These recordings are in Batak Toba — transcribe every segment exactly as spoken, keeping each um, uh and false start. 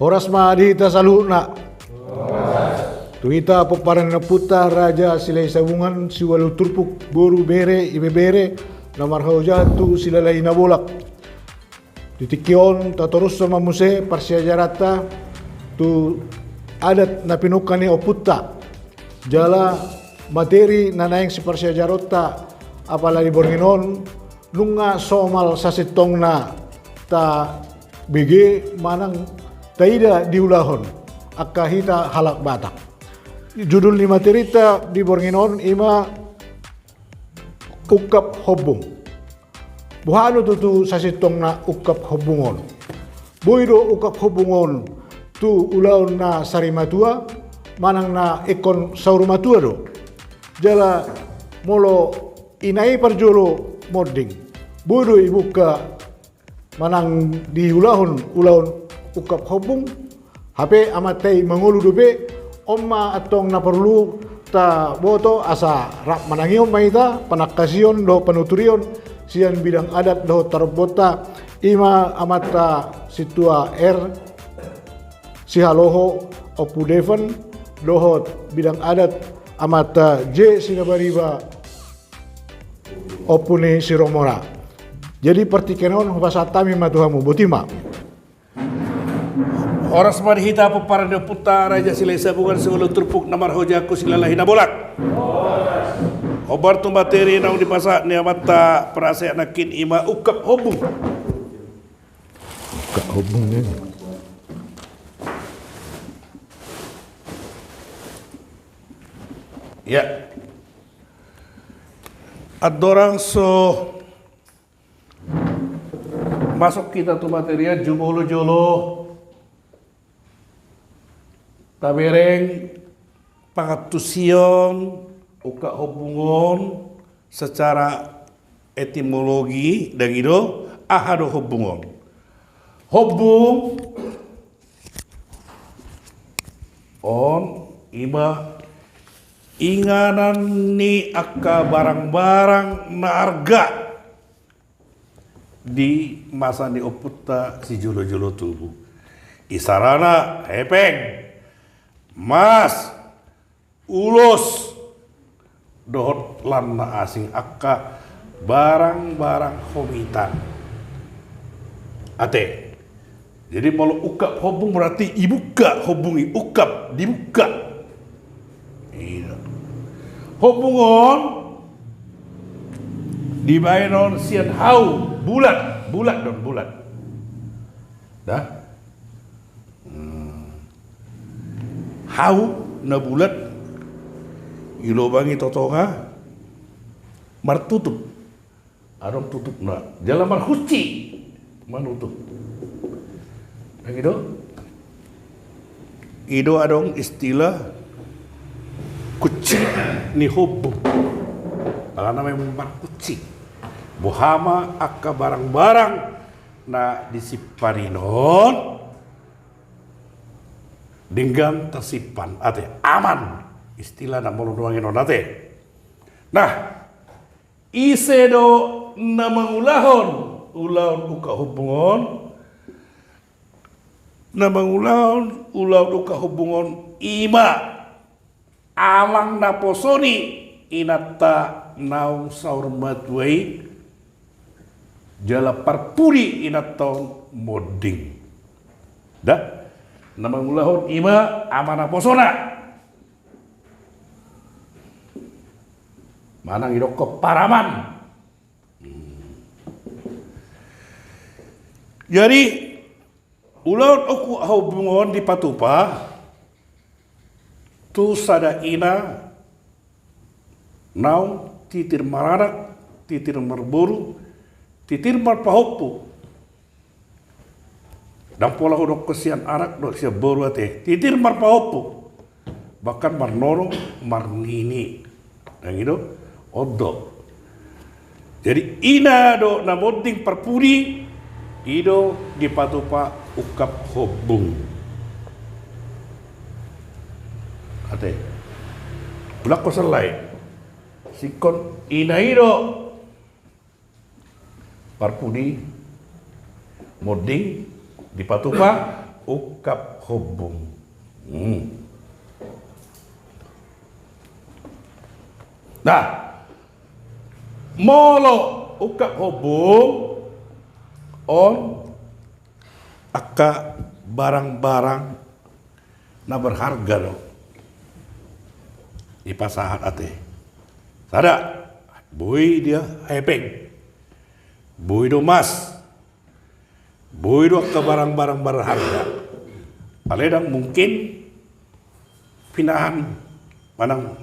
Horas ma di hita saluhutna. Tu hita pomparan ni ompunta Raja Silahisabungan, siualu turpuk, boru, bere, ibebere, na marhajat tu Silalahi Nabolak. Di tingki on tatorushon ma muse parsiajaranta tu adat na pinungka ni ompunta. Jala materi na naeng siparsiajaronta apala di borngin on, nunga somal sasintongna tabege manang taida diulahon angka hita halak Batak. Judul ni materinta di borngin on ima Ungkap Hombung. Boha do tutu sasintongna ungkap hombung on? Boi do ungkap hombung on tu ulaon na sarimatua manang na ingkon saurmatua do? Jala molo ina i parjolo monding, boi do ibuka manang diulahon ulaon ungkap hombung? Hape amanta i mangolu dope. On ma antong na porlu taboto asa rap manangihon ma hita panangkasion dohot panuturion sian bidang adat dohot tarombonta, ima amanta Sintua R Sihaloho, Ompu Devan, dohot bidang adat amanta J Sinabariba, Ompu ni Siromora. Jadi partingkian on hupasahat hami ma tu hamu, boti ma. Horas ma di hita pomparan ni ompunta Raja Silahisabungan, siualu turpuk, na marhajat tu Silalahi Nabolak. Hombar tu materi naung dipasahat ni amanta penasehat nangkin, ima ungkap hombung. Ungkap hombung ya. Ya. Andorang so masuk hita tu materi an, jumolo-jolo tabereng pangantusion ungkap hombung on secara etimologi, dang i do, aha do hombung on? Hombung on ima inganan ni angka barang-barang na arga di masa ni ompunta sijolo-jolo tubu. Isarana hepeng, mas, ulos, dohot lan na asing, angka barang-barang homitan. Ate. Jadi molo ungkap hombung berarti ibuka hombung i, ungkap, dibuka. Iya. Hombung on dibaenon sian hau, bulat, bulat do on, bulat. Dah. Hmm. Hau na bulat, ilobangi totonga, martutup. Adong tutupna, jala marhunci manutup. Dang i do? I do adong istilah kunci ni hombung. Alana memang markunci. Boha ma angka barang-barang na disimpan i non, denggan tasimpan, ate, aman. Istilahna molo nuaeng i non, ate. Nah, ise do na mangulahon ulaon ungkap hombung on? Na mangulahon ulaon ungkap hombung on ima amang naposo ni inanta naung saur matua i, jala parpudi inanta on monding. Dah, na mangulahon ima ama naposona. Manang idokkon paraman. Jadi, ulaon ungkap hombung on dipatupa tu sada ina naung titir maranak, titir marboru, titir marpahompu. Ndang pola hudokkon sian anak dohot sian boru, ate, titir marpahompu. Bahkan marnono, marnini. Dang i do? On do. Jadi ina do na monding parpudi, i do dipatupa ungkap hombung. Ate. Ulak ko sallai. Singkon ina i do parpudi, monding, dipatupa, ungkap hombung. Hmm. Nah, molo ungkap hombung on, angka barang-barang na berharga do dipasahat ate. Sada, boi dia hepeng, boi do mas, boi do angka barang-barang berharga. Alai ndang mungkin pinahan manang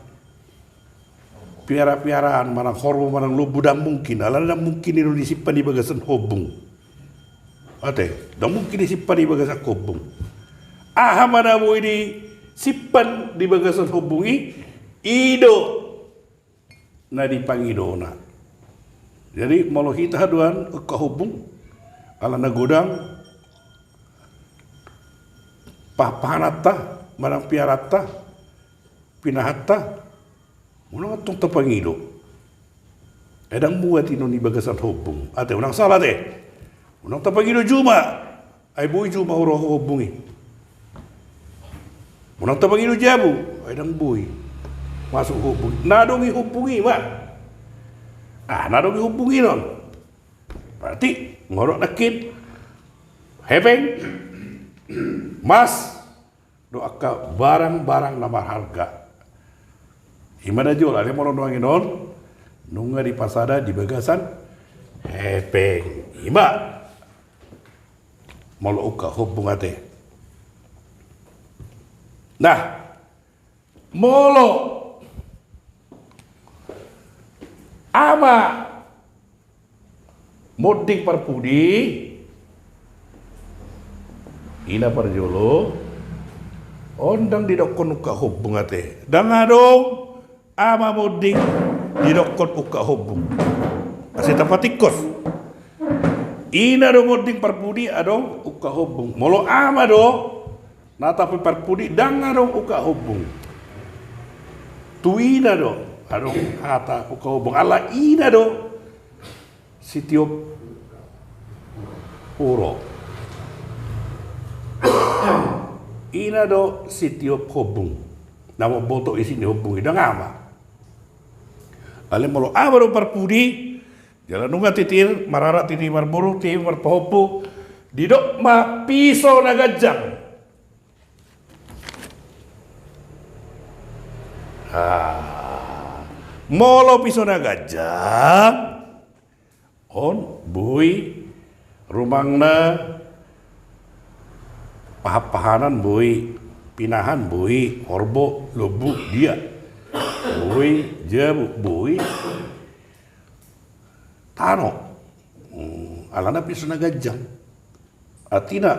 piara-piaraan manang horbo manang lombu, ndang mungkin. Alana ndang mungkin i do disimpan di bagasan hombung. Ate, ndang mungkin disimpan di bagasan hombung. Aha ma na boi disimpan di bagasan hombung i, i do na dipangidona. Jadi molo hita haduan ungkap hombung, alana godang pahananta manang piaranta, pinahanta, unang antong tapangido. Ai ndang muat i non di bagasan hombung. Ate, unang sala ate. Unang tapangido juma. Ai boi juma ro hombung i. Unang tapangido jabu. Ai ndang boi masuk hombung i. Na adong i hombung i ma. Ah, na adong i hombung i non. Berarti ngodok nangkin hepeng, mas, do angka barang-barang na marharga. I ma na jolo, alai molo nuaeng on nunga dipasada di bagasan hepeng. I ma molo ungkap hombung ate. Nah, molo ama monding parpudi, i na parjolo, on ndang didokkon ungkap hombung ate. Ndang adong ama monding didokkon ungkap hombung. Asa tapatingkos. Ina do monding parpudi adong ungkap hombung. Molo ama do na tapoi parpudi, ndang adong ungkap hombung. Tu ina do adong hata ungkap hombung. Ala ina do sitiop uro. Ina do sitiop hombung. Na mamboto isi ni hombung i ndang ama. Alai molo ama do parpudi, jala nunga titir mararat, titir marboru, titir marpahompu, didok ma piso na ganjang. Ah, molo piso na ganjang, on boi rumangna, pahan-pahanan boi, pinahan boi, horbo, lombu, dia, boi jabu, boi tano. Hmm, alana piso na ganjang. Artina,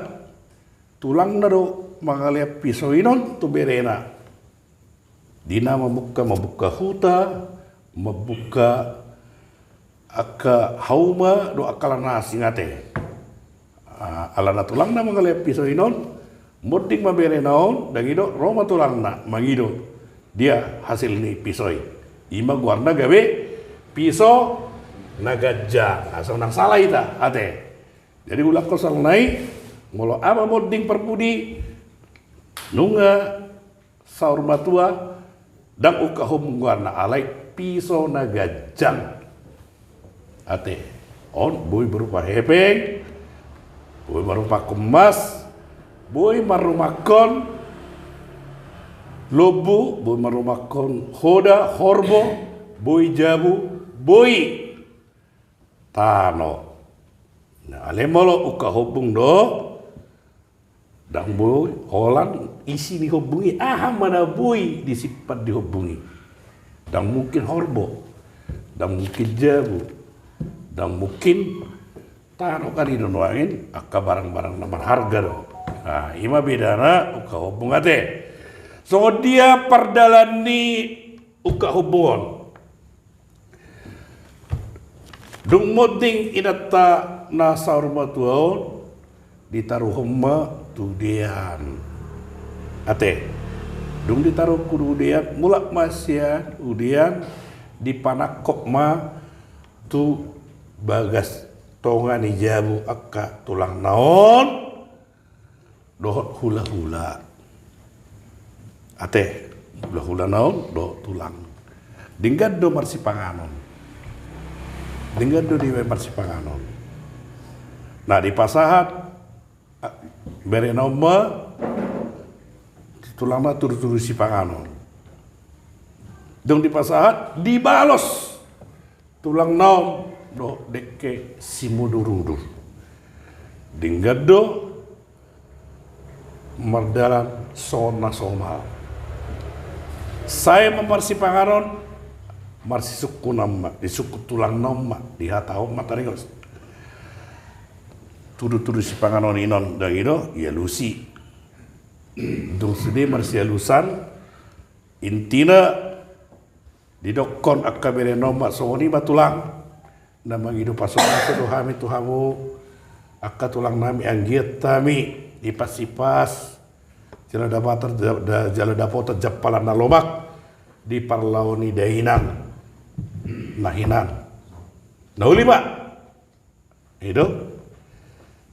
tulangna do mangalean piso i non tu berena. Di na mambuka, mambuka huta, mambuka angka hauma do angka na asing ate. Ah, alana tulangna mangalean piso i non, monding ma berena on, ndang i do, ro ma tulangna mangido dia hasil ni piso i. I ma goarna gabe piso na ganjang. Asa unang sala hita ate. Jadi ulangkon sala nai, molo ama monding parpudi, nunga saur matua, ndang ungkap hombung goarna, alai piso na ganjang. Ate, on boi berupa hepeng, boi marumakkon mas, boi marumakkon lombu, boi marumakkon hoda, horbo, boi jabu, boi tano. Nah, alai molo ungkap hombung do, ndang boi holan isi ni hombung i, aha ma na boi disimpan di hombung i. Ndang mungkin horbo, ndang mungkin jabu, ndang mungkin tano, kan i do nuaeng angka barang-barang na marharga do. Nah, i ma bedana ungkap hombung ate. Songon dia pardalan ni ungkap hombung on. Dung monding inanta na saur matua on, ditaruhon ma tu udean. Ate, dung ditaruhon tu udean, mulak ma sian udean, dipanangkok ma tu bagas tonga ni jabu angka tulangna on. dohot hula-hula. Ate, hula-hula na on dohot tulang. Denggan do marsipanganon. Denggan do dibaen marsipanganon. Nah, dipasahat, ah, bere na on ma tu tulangna tudu-tudu sipanganon. Dung dipasahat, dibalos tulang na on dohot dengke simudur-udur. Denggan do mardalan songon na somal. Sai ma marsipanganon, marsisungkunan ma, disungkun tulang na on ma, dihatahon ma taringot. Tudu-tudu sipanganon i non, ndang i do, ialusi. Dung sude marsialusan, intina didokkon angka bere na on ma, songon i ma tulang, na mangido pasu-pasu do hami tu hamu, angka tulang nami, anggiat hami dipas-ipas, jala dapotan, da-, da-, jala dapotan jampalan na lomak di parlao ni dainang na hinan. Na uli ma. I do.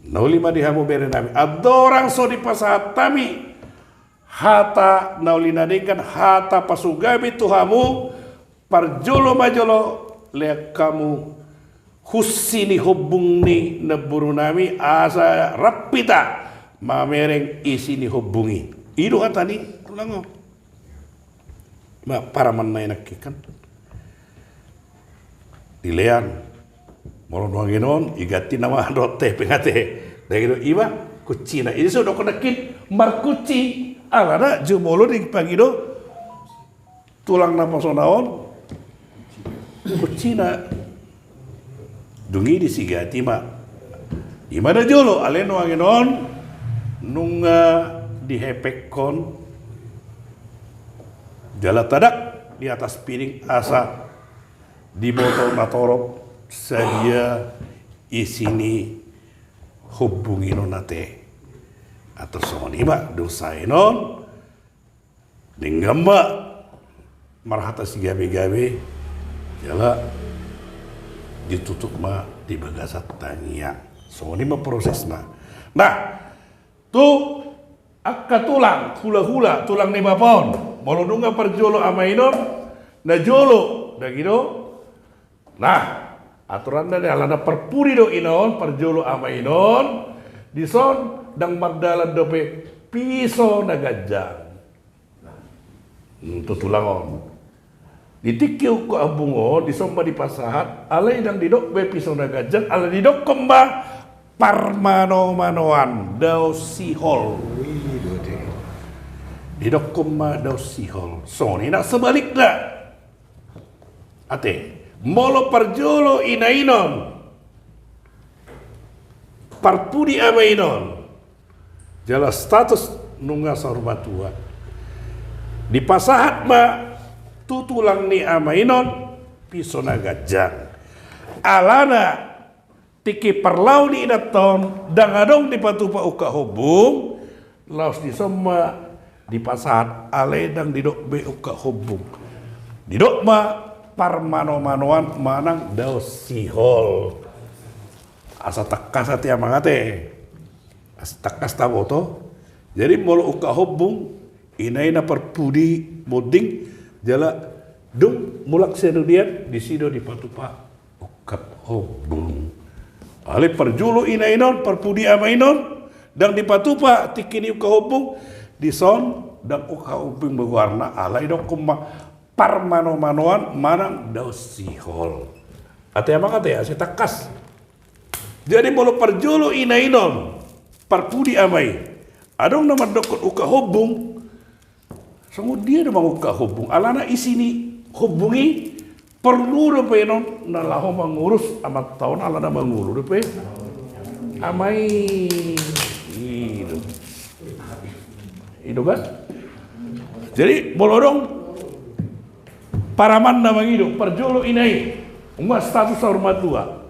Na uli ma di hamu bere nami. Andorang so dipasahat hami hata na uli na denggan, hata pasugabi tu hamu, parjolo ma jolo lean hamu hunsi ni hombung ni namboru nami asa rap hita mamereng isi ni hombung i. I do hata ni tulang on. Ma paraman na i nangkin kan. Dilean. Molo nuaeng on, diganti nama dohot hepeng ate. Ndang i do, i ma kuncina. I do so didokkon nangkin markunci. Alana jumolo dipangido tulang na poso na on kuncina. Dung i disigati ma. I ma na jolo, alai nuaeng on nunga dihepekhon jala tadok di atas piring asa diboto na torop sadia isi ni hombung i non ate. Atur songon i ma, dung sae non denggan ma marhata sigabe-gabe, jala ditutup ma di bagasan tangiang. Songon i ma prosesna. Nah, tu angka tulang, hula-hula, tulang ni bapa on, molo nunga parjolo ama i non, na jolo, ndang i do. Nah, aturanna do alana parpudi do ina on, parjolo ama i non, dison ndang mardalan dope piso na ganjang. Hmm, tu tulang on. Di tingki ungkap hombung on, dison ma dipasahat, alai ndang didok be piso na ganjang, ala didokkon ma parmano-manoan, dao sihol. Didokkon ma dao sihol. Songon i nang sebalikna. Ate, molo parjolo ina i non, parpudi ama i non, jala status nunga saur matua, dipasahat ma tu tulang ni ama i non piso na ganjang. Alana tingki parlao ni inanta on ndang adong dipatupa ungkap hombung, laos dison ma dipasahat alai ndang didok be ungkap hombung. Didok ma parmano-manoan manang dao sihol. Asa tangkas ate amang ate. Asa tangkas taboto. Jadi molo ungkap hombung, ina i na parpudi monding, jala dung mulak sian udian, disi do dipatupa ungkap hombung. Alai parjolo ina i non, parpudi ama i non, ndang dipatupa tingki ni ungkap hombung, dison ndang ungkap hombung be goarna, alai didokkon ma parmano-manoan manang dao sihol. Ate amang ate, asa tangkas. Jadi molo parjolo ina i non, parpudi ama i, adong na mandokkon ungkap hombung, songon dia do mangungkap hombung, alana isi ni hombung i porlu dope non na laho mangurus amanta on, alana mangolu dope ama i. I do. I do kan? Jadi molo adong paraman na mangido, parjolo ina i, nunga status saur matua.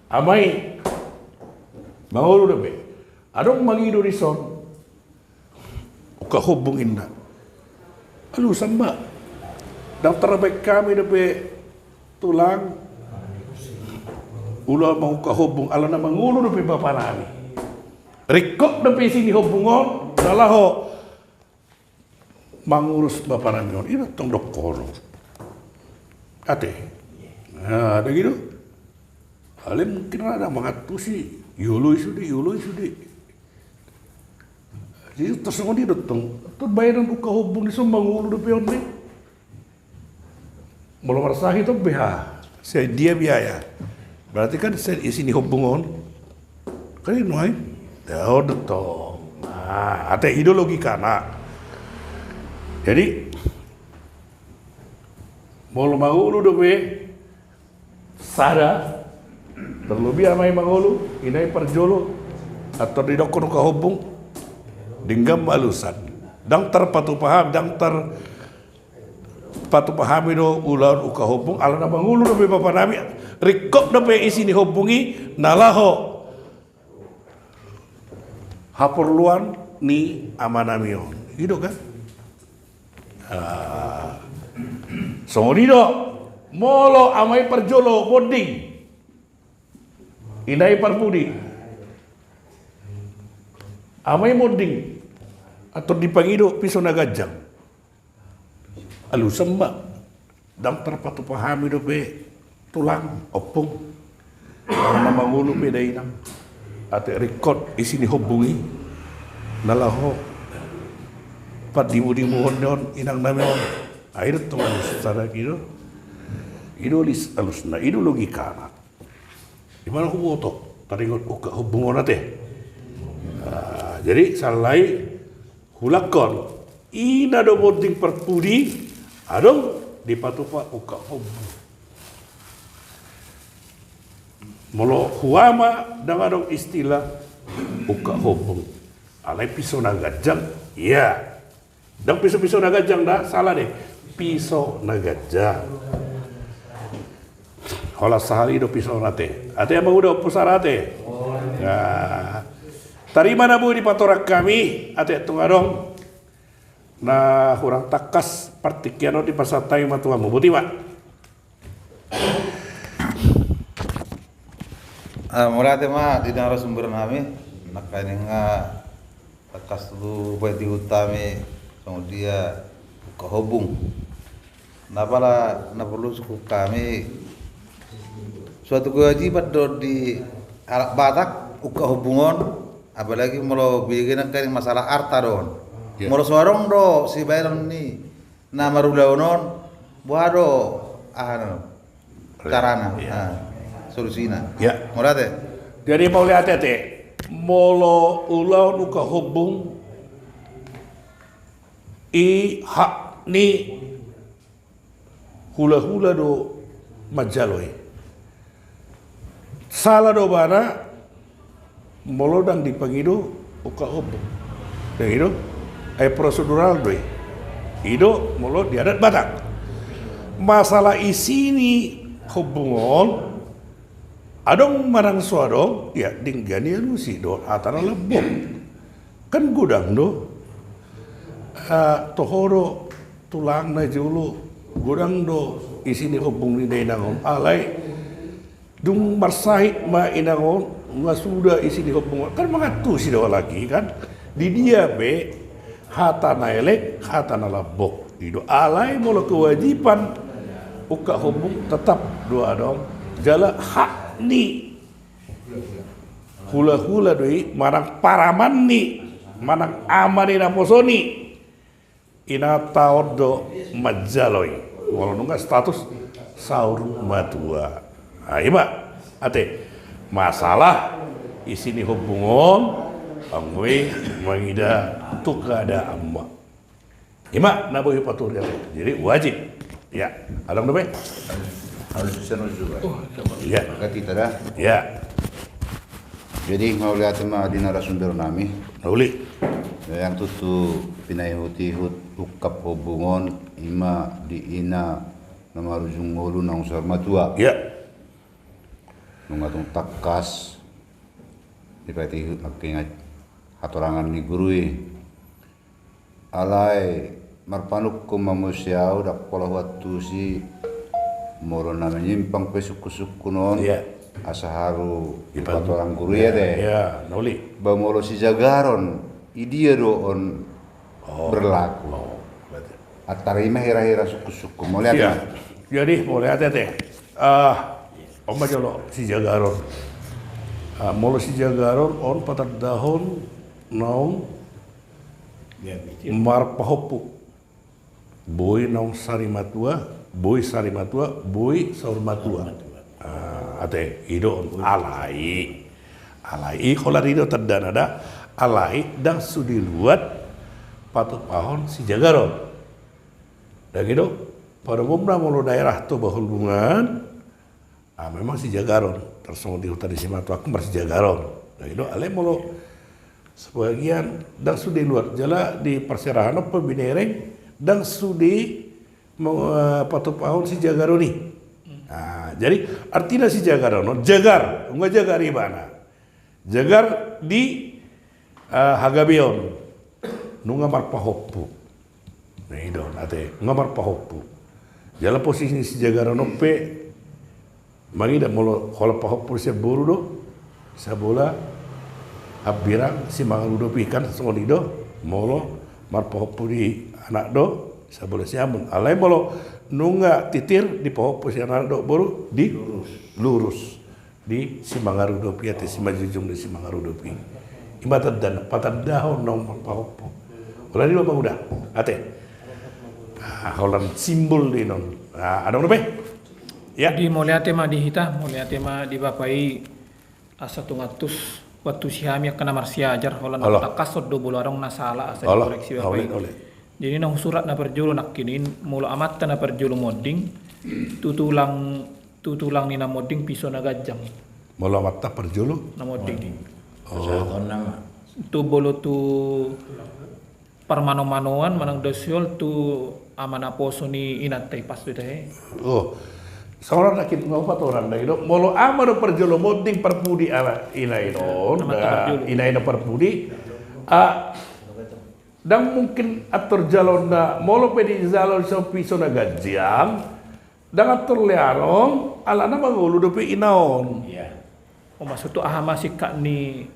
Ama i, mangolu dope. Adong mangido dison, ungkap hombung inna. Alusan ma. Ndang tarbaen hami dope tulang ulaon mangungkap hombung, alana mangolu dope bapa nami. Ringkot dope isi ni hombung on na laho mangurus bapa nami on. I do tong dohonon. Ate. Nah, da gitu. Alai mungkin rada mangantusi, ioloi sude, ioloi sude. Jadi tar songon i do tong. Tar baenon ungkap hombung i so mangolu dope on dei. Molo marsahit on be ha, sian dia biaya? Berarti kan sian isi ni hombung on. Kan i nuaeng. Dao do tong. Nah, ate i do logikana. Jadi molo mangolu dope sada, terlebih ama i mangolu, ina i parjolo, antor didokkon ungkap hombung, denggan ma alusan. Ndang tarpatupa hami, ndang tarpatupa hami do ulaon ungkap hombung, ala na mangolu dope bapa nami, ringkot dope isi ni hombung i, na laho haporluan ni ama nami on. I do kan? Ah, songon i do, molo ama i parjolo monding, ina i parpudi. Ama i monding, antor dipangido piso na ganjang. Alusan ma, ndang tarpatupa hami dope tulang, ompung. Ala na mangolu pe dainang. Ate ringkot isi ni hombung i, na laho pandimudimuhon ni on inang nami on. Ai do tong alus sada i do. I do lis-, alusna, i do logikana. Di mana huboto taringot ungkap hombung on ate? Nah, jadi sala i hulangkon, ina do monding parpudi, adong dipatupa ungkap hombung. Molo huama ndang adong istilah ungkap hombung. Alai piso na ganjang, ia. Ndang piso-piso na ganjang da, sala dei. Piso na ganjang. Holan sahali do piso na ate. Ate amang uda, ompu sara ate. Nah, tarima na boi dipatorang hami, ate tung adong na hurang tangkas partingkian on dipasahat hami ma tu hamu. Boti ma. Ah, mauliate ma di narasumber nami, nangkaning, ah, tangkas tu paihutihut hami songon dia ungkap hombung. Na pala na porlu sungkun hami, suatu kewajiban do di halak Batak ungkap hombung on, apalagi molo bege nangkaning masalah arta do on. Ya. Molo so adong do sibaenon ni na marulaon on, boha do, aha, carana, iya, ah, solusina. Iya. Mauliate. Jadi mauliate ate, molo ulaon ungkap hombung i hak ni hulahula do manjalo i. Sala do bana molo ndang dipangido ungkap hombung. Ndang i do? Ai prosedural do i. I do molo di adat Batak. Masalah isi ni hombung on, adong manang so adong, ya, denggan i alusi dohot hata na lambok. Kan godang do, ah, toho do tulang na jolo, godang do isi ni hombung ni dainang on. Alai dung marsahit ma inang on, nunga suda isi ni hombung on, kan mangantusi do halak i kan. Di dia pe hata na elek, hata na lambok. I do, alai molo kewajiban ungkap hombung tetap do adong, jala hak ni hulahula do i, manang paraman ni, manang ama ni naposo ni, inanta on do manjalo i. Molo nunga status saur matua. Ah, i ma ate, masalah isi ni hombung on, anggo i mangida tu keadaan ma. I ma na boi paturi ate. Jadi wajib. Ya, adong dope? Harus bisa nuju, Pak. Oh, iya, Pak. Iya. Maka kita dah. Iya. Jadi mauliate ma di narasumber nami. Uli. Yang tutu pinaihutihut ungkap hombung on, i ma di ina na marujung ngolu naung saur matua. Iya. Nunga tung tangkas dipaihutihut nangkin hatorangan ni guru i. Alai marpanungkun ma muse au, ndang pola huantusi molo na manyimpang pe sungkunsungkun on. Iya. Asa haru dipatorang guru i ate. Ia, na uli. Ba molo sijagaron, i dia do on berlaku. Antara i ma hira-hira sungkun-sungkun. Mauliate. Jadi mauliate ate. On ma jolo sijagaron. Molo sijagaron on patandahon naung marpahompu. Boi naung sari matua, boi sari matua, boi saur matua. Ate, i do on. Alai, alai i holan i do tandana da. Alai ndang sude luat patupahon sijagaron. Ndang i do. Pada umumna molo daerah Toba Hulungan, memang sijagaron, tarsongon di huta ni simatua, marsijagar on. Ndang i do, alai molo sebagian ndang sude luat jala di parserahan on pe binereng ndang sude patupahon sijagaron i. Jadi artina sijagaron on jagar, nunga jagar ibana. Jagar di hagabeon, nunga marpahompu. Na i do on ate, nunga marpahompu. Jala posisi ni sijagaron on pe, mangida molo holan pahompu sian boru do, sabola hambirang simangarudopi kan songon i do, molo marpahompu di anak do, sabola siamun. Alai molo nunga titir dipahompu sian anak dohot boru, di lurus. Di simangarudopi ate, simanjujung di simangarudopi. I ma tandana, patandahon naung marpahompu. Holan i do mauda ate. Holan simbol do i non. Adong dope? Ia. Jadi mauliate ma di hita, mauliate ma di bapa i, asa tung antusi hami angka na marsiajar, holan tangkashon do molo adong na sala asa dikoreksi bapa i. Jadi na husurat na parjolo nangkining, molo amanta na parjolo monding, tu tulang Tu tulang ni na monding piso na ganjang. Molo amanta parjolo? Na monding. Tu molo tu parmanomanoan manang dosiol tu ama naposo ni inanta i, pas do i tahe. Songon on nangkin, nga upat orang da i do. Molo ama do parjolo monding, parpudi ina i do. Ina i do parpudi. Ndang mungkin ator jaloonna molo pe dijalo so piso na ganjang. Ndang ator leanon, alana mangolu dope ina on. Ia. O, maksud tu aha ma singkat ni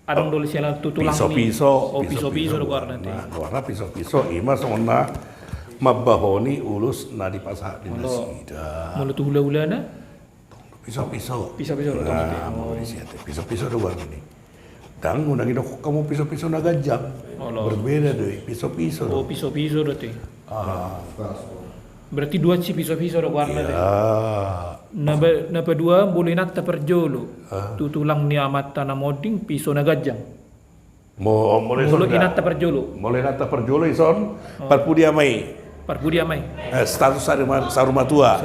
adong do siala tu tulang ni piso-piso. O, piso-piso do goarna. Goarna piso-piso, i ma songon na mambahoni ulos na dipasahat di nasida. Molo tu hula-hulana? Piso-piso. Piso-piso do goarna i. Ndang unang idokkon hamu piso-piso na ganjang. Berbeda do i, piso-piso do. O, piso-piso do ate. Berarti dua si piso-piso do goarna ate. Na paduahon molo inanta parjolo, tu tulang ni amanta na monding piso na ganjang. Molo inanta parjolo. Molo inanta parjolo ison, parpudi ama i. Parpudi ama i. Status saur matua.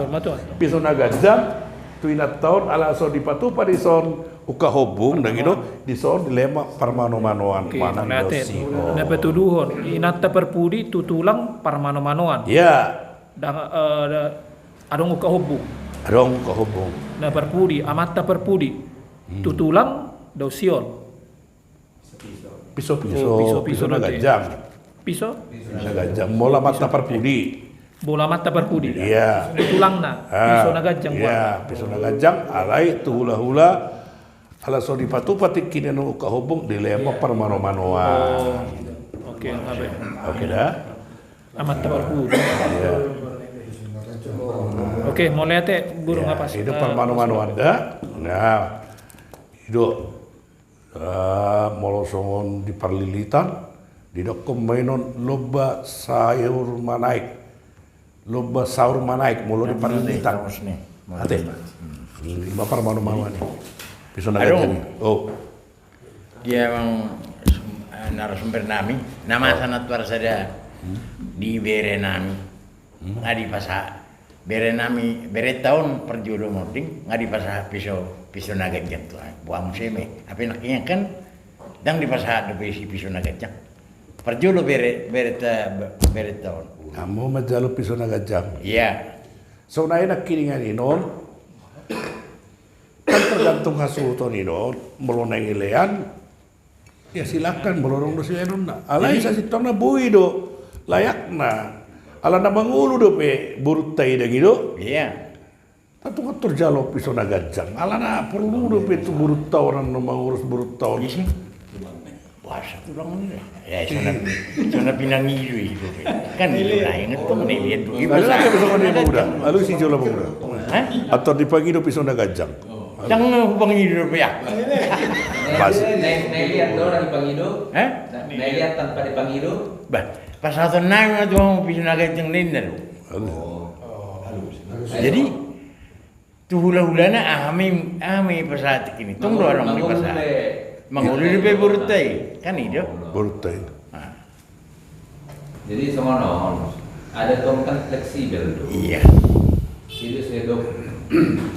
Piso na ganjang tu inanta on ala so dipatupa dison ungka hombung, ndang i do, dison dilehon ma parmanomanoan. Na patoluhon, inanta parpudi tu tulang parmanomanoan. Ia. Adong ungka hombung. Adong ungka hombung. Na parpudi, amanta parpudi tu tulang dosiol. Piso-piso, piso na ganjang. Piso? Piso na ganjang. Molo amanta parpudi. Molo amanta parpudi. Ia. Tu tulangna. Piso na ganjang. Ia, piso na ganjang, alai tu hula-hula, ala so dipatupa tingki ni anu ungka hombung, dilehon ma parmanomanoan. Oke, oke da. Amanta parpudi. Ia. Oke, mauliate guru. Nga pas. I do parmanomanoan da. Nah, i do. Molo songon di parlilitan, didokkon ma inon lomba saur manaek. Lomba saur manaek molo di parlilitan. Ate. I ma parmanomanoan i. Piso na ganjang i. O. Dia, narasumber nami, na masa na tuarsada di bere nami. Nga dipasahat. Bere nami, berenta on parjolo monding, nga dipasahat piso, piso na ganjang tu ahu. Boha muse ma i. Hape nangkin kan ndang dipasahat dope si piso na ganjang. Parjolo bere, berenta, berenta on. Hamu manjalo piso na ganjang. Ia. Songon i nangkiningan inon. Kan tergantung hasuhuton inon, molo naeng dilean. Ia, silakan, molo adong do sileanonna. Alai sasintongna boi do layakna. Alana mangolu dope borunta i, ndang i do? Ia. Atur-atur jalo piso na ganjang. Alana porlu dope tu borunta on, annon mangurus borunta on. Ise? Boasa tulang on? Ya, so na, so na pinangido i dope. Kan i do na inget tu, na liat do. Alana ke piso na ganjang. Alus i jolo, Bang Uda. Hah? Atur dipangido piso na ganjang. Ndang hupangido dope, ya. Pas. Na, na liat do na dipangido? Hah? Na, na liat tanpa dipangido? Bah, pasahaton nami ma tu hamu piso na ganjang ninna do. Alus. Jadi, tu hula-hulana, aha ma i, aha ma i pasahat i, tung do adong dipasahat. Mangolu dope borunta i, kan i do. Borunta i. Ah. Jadi songon on, adat on kan fleksibel do. Iya. Jadi sai dok,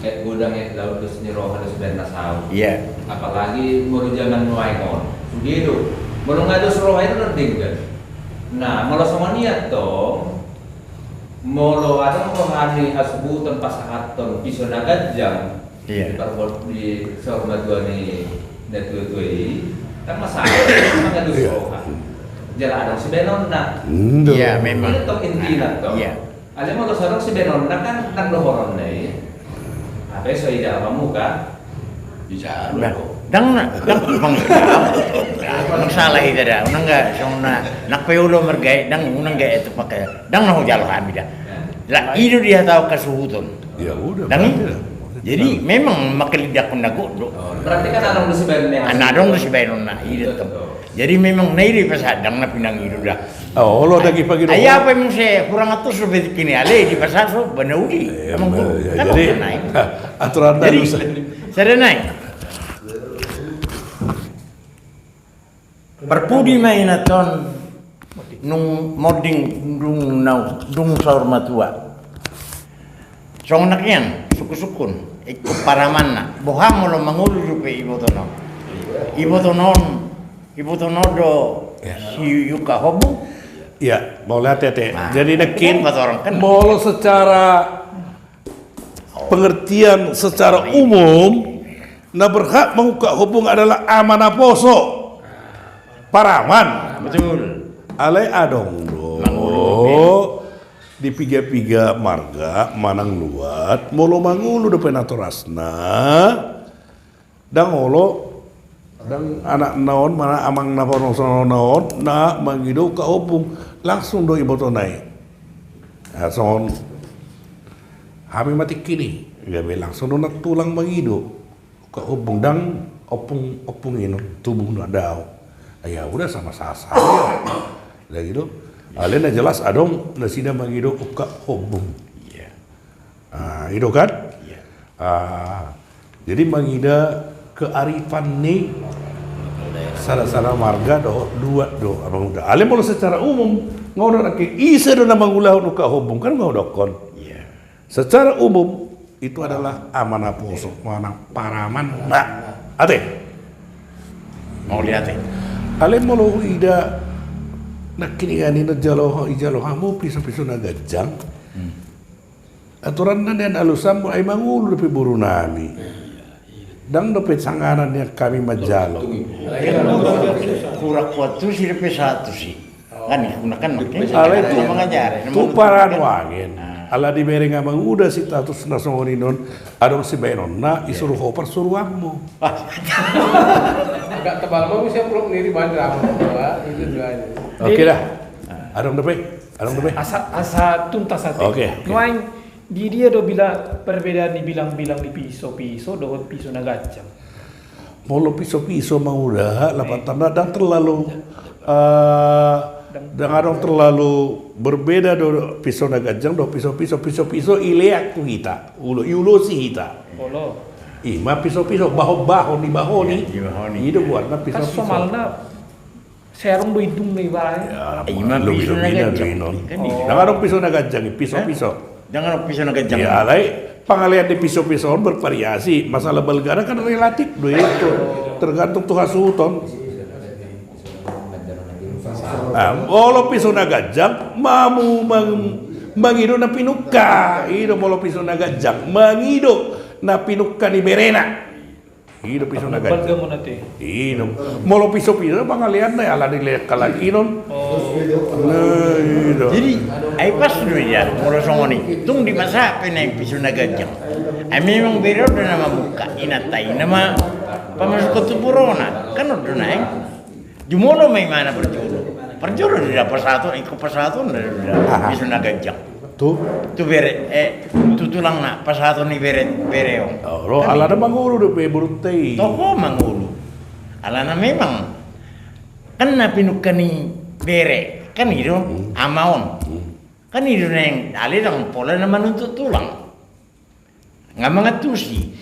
eh, godang, eh, laut dos ni roha dos baen na saut. Iya. Apalagi molo jaman nuaeng on. Sude do. Molo nga dos roha i do na denggan. Nah, molo songon i antong, molo adong roha ni hasuhuton pasahathon piso na ganjang, iya, di parbo-, di saur matua ni natua-tua i, kan masalah, mangadu, iya, roha. Jala adong sibaenonna. Ndo. Iya, memang. Itu tong intina tong. Iya. Alai molo so adong sibaenonna kan ndang dohononna i. Apa so ida apa muka? Bisa. Nah, ndang na, ndang, ndang salah ida da. Unang ga, songon na, nang pe olo marga i, ndang, unang ga itu pakai. Ndang na hujalo hami da. Lah, i do dihatahon hasuhuton. Ya udah, berarti i. Jadi, memang mangkalindangkon na gok do. Berarti kan adong do sibaenonna. Adong do sibaenonna, i do tong. Jadi, memang na i do dipasahat, ndang na pinangido da. Oh, olo da dipangido. Ai apa muse hurang atur so betik ini ale dipasahat so bana uli. Jadi, aturan da. Jadi, sada nai. Parpudi ma inanton nung monding dung nau, dung saur matua. Songon nakian, sungkun-sungkun, ingkon paramanna. Boha molo mangolu dope iboton on. Iboton on, iboton on do, ya, si Yuka Hobu. Ya, molo ate-ate. Nah, jadi nakian, molo secara pengertian secara umum, na berhak mangungkap hobung adalah ama naposo. Paraman. Betul. Alai adong do di piga-piga marga manang luat, molo mangolu dope natorasna, ndang olo, ndang anakna on, manang amang naposo na on, na mangido ungkap hobung, langsung do ibotona i. Nah, songon hami ma tingki i, gabe langsung do nantulang mangido ungkap hobung, ndang ompung, ompung i non, tubu na dao. Ai udah sama sasa. Lagi do. Alai na jelas adong nasida mangido ungkap hobung. Iya. Ah, i do kan? Iya. Ah, jadi mangida kearifan ni sada-sada marga dohot luat do, Amang Uda. Alai molo secara umum, nga olo nangkin ise do na mangulahon ungkap hobung, kan nga olo dokkon. Iya. Secara umum, itu adalah ama naposo, manang paraman. Nah, ate. Mauliate. Alai molo huida nangkin i, na jalo, ijalo hamu piso-piso na ganjang. Hmm. Aturanna nian alusanmu, ai mangolu dope boru nami. Ndang dope sangana nian hami manjalo. Kurang kuat tusi dope sahat tusi. Kan i, gunakan makin. Alai tu, tu paranuangen. Ah. Ala dibereng Amang Uda status na songon i non, adong sibaenonna, isuru ho parsuruanmu. Agak tebal mau siap blok niri bandar apa, itu dua aja. Oke dah. Adong dope. Adong dope. Asa, asa tuntas ate. Oke, oke. Nuaeng, di dia do bila perbedaan ni bilang-bilang di piso-piso dohot piso na ganjang. Molo piso-piso, Amang Uda, lapatanna ndang terlalu, eh, ndang adong terlalu berbeda do piso na ganjang do piso-piso, piso-piso ileak tu hita, ulo, iulosi hita. Olo. Ima piso-piso, bahon-bahon, ibahoni. Iya, ibahoni. I do goarna piso-piso. Kan somalna Serong do indung na ibaratna. Ya, ima piso na ganjang. Ndang adong piso na ganjang i, piso-piso. Ndang adong piso na ganjang. Ya, alai pangalean ni piso-piso on bervariasi. Masalah balgana kan relatif do itu. Tergantung tu hasuhuton. Ah, molo piso na ganjang, mamu mang-, mangido na pinungka. I do molo piso na ganjang, mangido na pinungka ni berena. I do piso na ganjang. I do. Molo piso-piso pangaleanna ala ni leak halak i non. Oh. Nah, i do. Jadi, ai pas do ia, molo songon i. Tung dipasahat pe na i piso na ganjang. Ai memang bere on do na mamungka, inanta i nama pamasukhon tu borona, kan on do naeng. Jumolo ma imana parjolo. Parjolo do na pasahaton, ingkon pasahaton do na. Aha. Piso na ganjang. Tu? Tu bere, eh, tu tulangna pasahaton ni bere, bere on. Oh, kan alana i mangolu dope borunta i. Toho mangolu. Alana memang kan na pinungka ni bere, kan i do, hmm, ama on. Hmm. Kan i do naeng, alai ndang pola na manuntut tulang. Nga mangantusi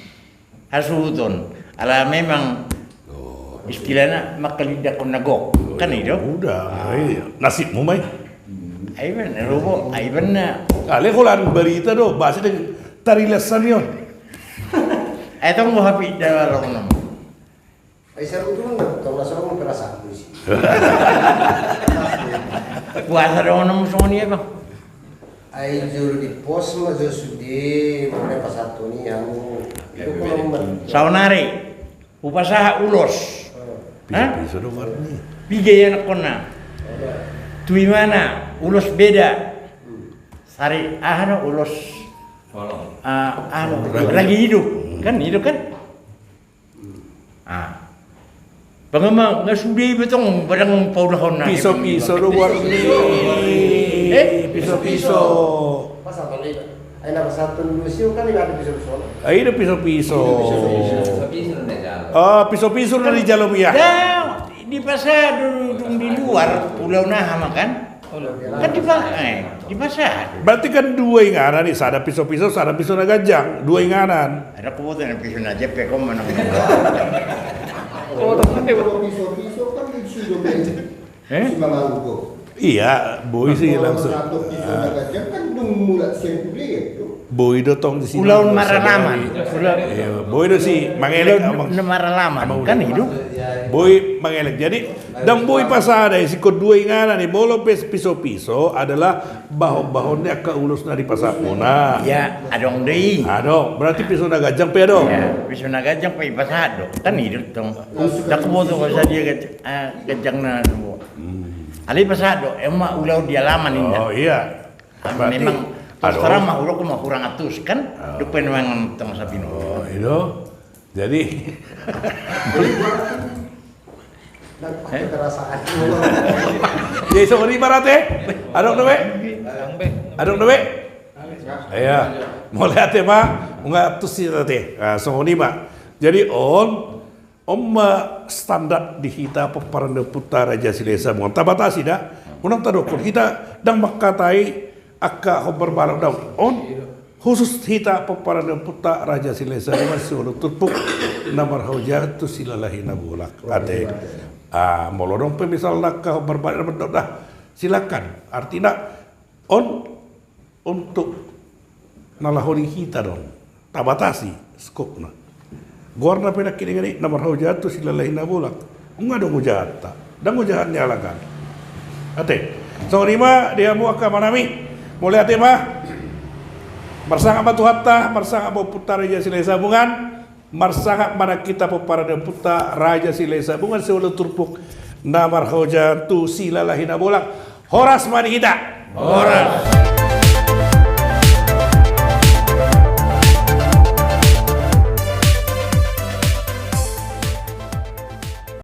hasuhuton, ala memang, oh, istilahna mangkalindangkon na gok, kan i do? Udah, iya. Nasibmu ma i. Ai ben, robo, ai ben na. Ale holan barita do, basi dengan tarilas sanion. Ai tong bo hapit da lakonom. Ai sarutung na tong na sarutung perasaan di sini. Puasa do onom songon i, Bang. Ai jolo di pos ma jo sude, mulai pasahat tu ni hamu. Itu kolom. Saonari hupasahat ulos. Hah? Piso-piso do warni. Piga ianakkonna? Tu imana ulos beda. Sari aha do ulos? Ah, anu, ragi hidup. Kan hidup kan? Ah. Pangama nga sude be tong barang paulahon na. Piso-piso do warni. Eh? Piso-piso. Pasahat on i. Ai na pasahat on dua sio kan i ada piso-piso. Ai ada piso-piso. Piso-piso. Oh, piso-piso do dijalo, ya. Ya, dipasahat do dung di luar pulau na aha ma kan? Kan dipa-, eh, dipasahat. Berarti kan dua inganan i, sada piso-piso, sada piso na ganjang, dua inganan. Ada kuota na piso na jepe, kau menang. Piso-piso kan di situ, eh? Iya, boi si langsung. Kan piso na ganjang kan dung mulak sempurna itu. Boi do tong di sini. Ulaon maralaman. Iya, boi do si mangelek. Ulaon maralaman. Kan hidup. Boi mangelek. Jadi, ndang boi pasahat i, singkon dua inganan i, molo pe piso-piso adalah bahon-bahon ni angka ulos na dipasahatmuna. Iya, adong do i. Adong, berarti piso na ganjang pe adong. Iya, piso na ganjang pe dipasahat do. Kan hidup tong. Ndang huboto ho sadia ganjang, ah, ganjang na. Hmm. Alai pasahat do, emma ulaon di alaman inna. Oh, iya. Memang terserah ma hurang ma hurang atus kan, dope memang tong sapino. Oh, iyo. Jadi, jadi songon i ma rate? Adong dope? Adong dope? Iya. Mauliate ma, nunga tus i rate. Ah, songon i ma. Jadi on, on ma standar di hita pomparan ni ompunta Raja Silahisabungan. Tabatasi da. Unang tadokkon hita ndang mangkatai angka hombar balok, daong. On khusus hita pomparan ni ompunta Raja Silahisabungan siualu turpuk na marhaujaan tu Silalahi Nabolak. Ate. Ah, molo adong pe misalna angka hombar balok na mandok da, silakan. Artina on untuk na laho di hita do on. Tabatasi skopna. Goarna pe nangkiningan i na marhaujaan tu Silalahi Nabolak. Nunga adong hujahanta. Ndang hujahat ni halak an. Ate. Songon i ma di hamu angka amanami. Mauliate ma. Marsangap ma Tuhanta, marsangap ma ompunta Raja Silahisabungan. Marsangap ma nang hita pomparan ni ompunta Raja Silahisabungan siualu turpuk na marhaujaan tu Silalahi Nabolak. Horas ma di hita. Horas.